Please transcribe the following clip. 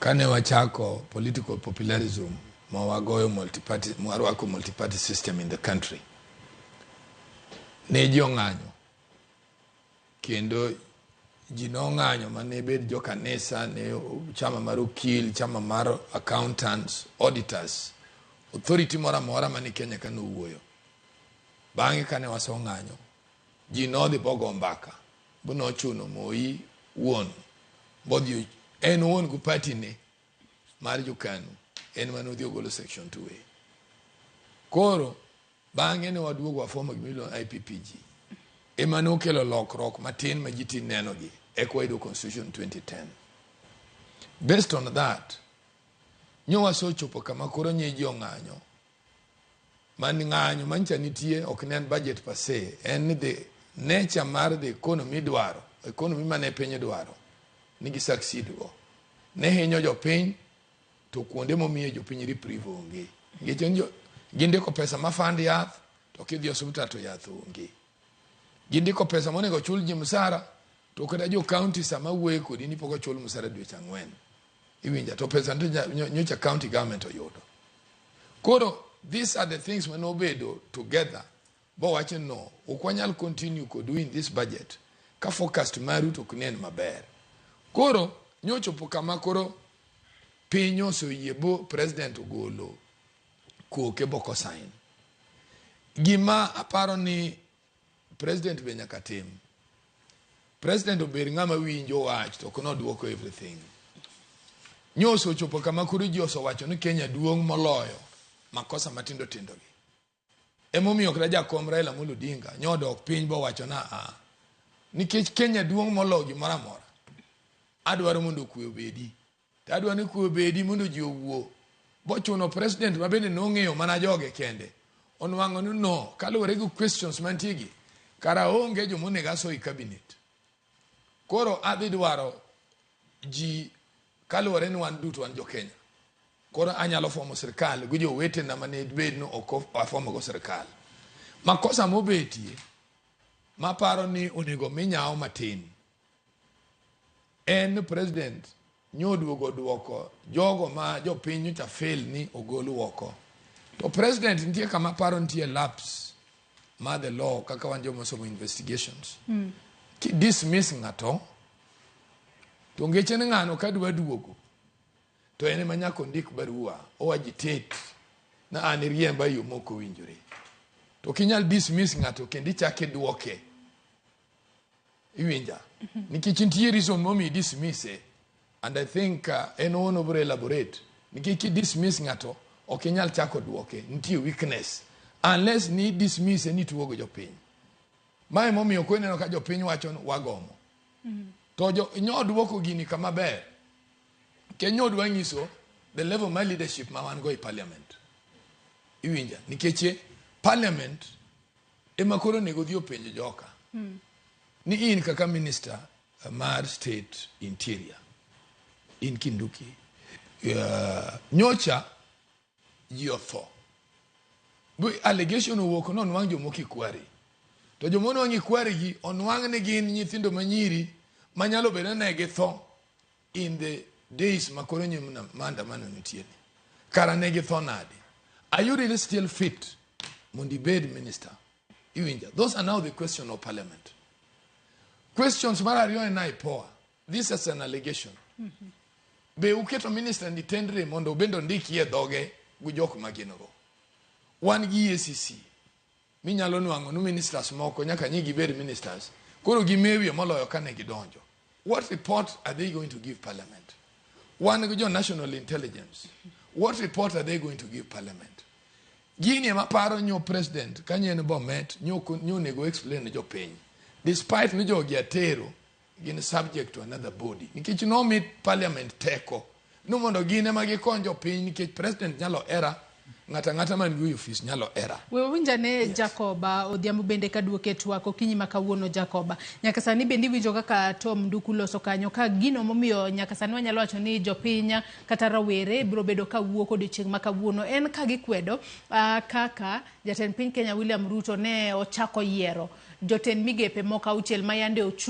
Kane wachako political popularism ma wagoyo multi-party, warwako multi-party system in the country, ne ji ong'anyo kendo ji nong'anyo mane bed jo kanisa, ne chama mar okil, chama mar accountants, auditors, authority moro amora mane Kenya ka nowuoyo. Bang'e kane wasong'anyo, ji nodhi bogo mbaka, bo nochuno Moi wuon bodhi en owuon gi party ne mar jo KANU en mane odhi ogolo section 2A. Koro bang'e ne waduogo wafomo gima iluongo IPPG ema nokelo lokruok matin ma ji tin neno gi eka wayudo constitution 2010. Based on that, nyo wasechopo kama koro nye ji ong'anyo man ng'anyo mancha nitie ok ne en budget per se, en ni the nature mar the economy dwaro economy mane piny dwaro ni gi succeed go ne hinyo jopiny to kuonde momiye jopiny reprieve onge nikech gindiko pesa ma fund yath to kidhi e osiptal to yath onge. Gindiko pesa monego chul ji msara to kata jo county sama wuoye kodi ni pok ochul msara dweche 4, iwinja? To pesa nyocha county government oyudo. Koro these are the things manobedo together bowacho no ok wanyal continue kodu in this budget ka forecast maru to ok nen maber. Koro nyochopo kama koro piny oseyie bo president ogolo koke boko sign. Gima aparo ni president be nyaka tim, president obed ng'ama winjo wach to ok nodwoko everything. Nyoso ochopo kama koro ji osewacho ni Kenya duong' moloyo makosa matindo tindo gi. Emomiyo kata jakom Raila Amolo Odinga nyodok piny bowacho na a nikech Kenya duong' moloyo gimoro amora, adwaro mondo kwe obedi to adwaro ni kwe obedi mondo ji owuo. Bochuno president ma bende nong'eyo mana joge kende onwang'o ni no kaluwore gi questions mantie gi kara onge jomonego aso i cabinet. Koro adhi dwaro ji kaluwore ni wan duto wan jo Kenya. Koro anyalo fomo sirkal gi jowetena mane bed ni ok afomo go sirkal. Makosa mobetie maparo ni onego mi nyawo matin en president nyoduogo duoko jogo ma jopiny nyocha fail ni ogol oko. To president nitie kama paro nitie lapse mar the law kaka wan joma osomo investigations. Ki dismiss ng'ato to ngeche ni ng'ano kadwa duogo to en ema nyaka ondik barua o agitate na an iriemba e yo mok owinjore. To ok inyal dismiss ng'ato kendo ichak iduoke. Iwinja? Nikech nitie reason momiyo dismiss-e and I think en owuon obiro elaborate. Nikech ki dismiss ng'ato ok inyal chako duoke, nitie weakness unless ni dismiss-e ni tuogo jopiny. Ma emomiyo koro ineno ka jopiny wacho ni wagomo. To jo nyo duoko gini kama ber. Nikech nyo dwa nyiso the level mar leadership ma wan go e parliament. Iwinja? Nikech parliament ema koro onego odhi openj joka. Ni in kaka minister mar state interior, in Kindiki, nyocha ji otho. Allegation owuok nonwang' jomoko e quarry. To joma onwang' e quarry gi onwang' ni gin nyithindo manyiri manyalo bedo ni ne githo in the days ma koro nyim maandamano nitie ni. Kara ne githo nade? Are you really still fit mondo ibed minister? Iwinja? Those are now the question of parliament. Questions mar ariyo en IPOA. This is an allegation. Be uketo minister ni tendre mondo obende ondikie dhoge gi jok ma gin go. Wan gi EACC minyalo nwang'o ni ministers moko nyaka nyi gibed ministers. Koro gimewie moloyo kane gidonjo. What report are they going to give parliament? Wan gi jo national intelligence. What report are they going to give parliament? Gini ema paro nyo president ka nyen Bomet nyo onego explain ne jopiny. Despite ni jogi atero gin subject to another body. Nikech nomi parliament teko ni mondo gin ema gikony jopiny nikech president nyalo era, ng'ato ang'ata man gi ofis nyalo era. We wawinj ane. Yes. Jacoba Odhiambo bende kaduoke twak okinyi ma kawuono. Jacoba, nyaka sani bende iwinjo kaka Tom Nduku loso kanyo ka gino momiyo nyaka sani wanyalo wacho ni jopiny kata rawere biro bedo ka wuok odiochieng' ma kawuono en ka gikwedo kaka jatend piny Kenya William Ruto ne ochako yiero jotend migepe moko 6 ma yande ochung'